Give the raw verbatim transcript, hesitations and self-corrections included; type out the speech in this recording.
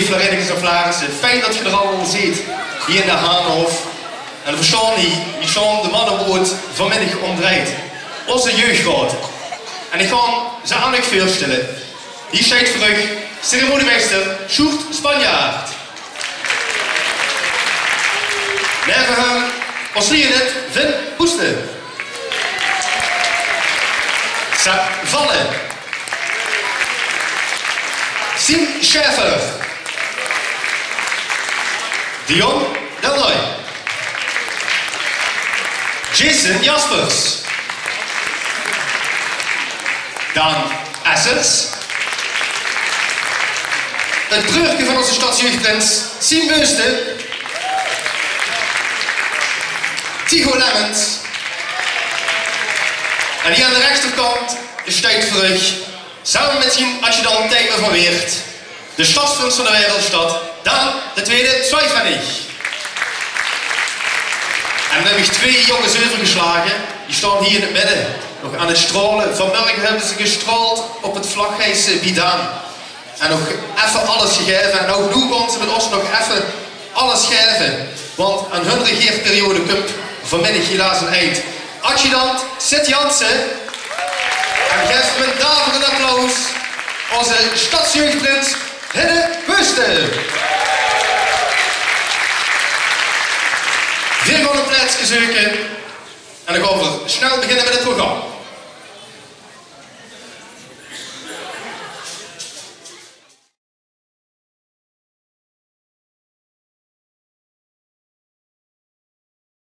Vereniging Sint Flaarisse, fijn det geer d'r allemaol zeet, hie in de Hanehof. En veer staon hie, hie staon de manne boe 't vanmiddig óm drejt. Ózze jeugdraod. En ich gaon ze aan uch veurstelle. Hie steit veur uch ceremoniemeister Sjoerd Spanjaard. Neve häöm ós lierlid Vin Poeste. Seb Valle. Sien Schaefer. Dion Delroy. Jason Jaspers. Daan Essens. 't Breurke van ózze stadsjeugdprins, Siem Beuste. Tigo Lemmens. En hie aan de rechterkant steit veur uch, same mit zien adjudant Tijmen van Weert, de stadsprins van de Waereldsjtad, Daan de Twiede Zweifenich. En dan höb ich twee jónges euvergeslage. Die staon hie in 't midde nog aan 't straole. Vanmorge höbbe ze gestraold op 't vlagheise bie Daan. En nog effe alles gegaeve. En ouch noe gaon ze mit ós nog effe alles gaeve. Want aan hun regeerperiode kump vanmiddig helaas ein eind. Adjudant Seth Jansen. En gaef 'm ein daverend applaus. Ózze stadsjeugdprins Hidde Beuste. Veer gaon ein plaetske zeuke. En dan gaon veer snel beginne mit 't programma.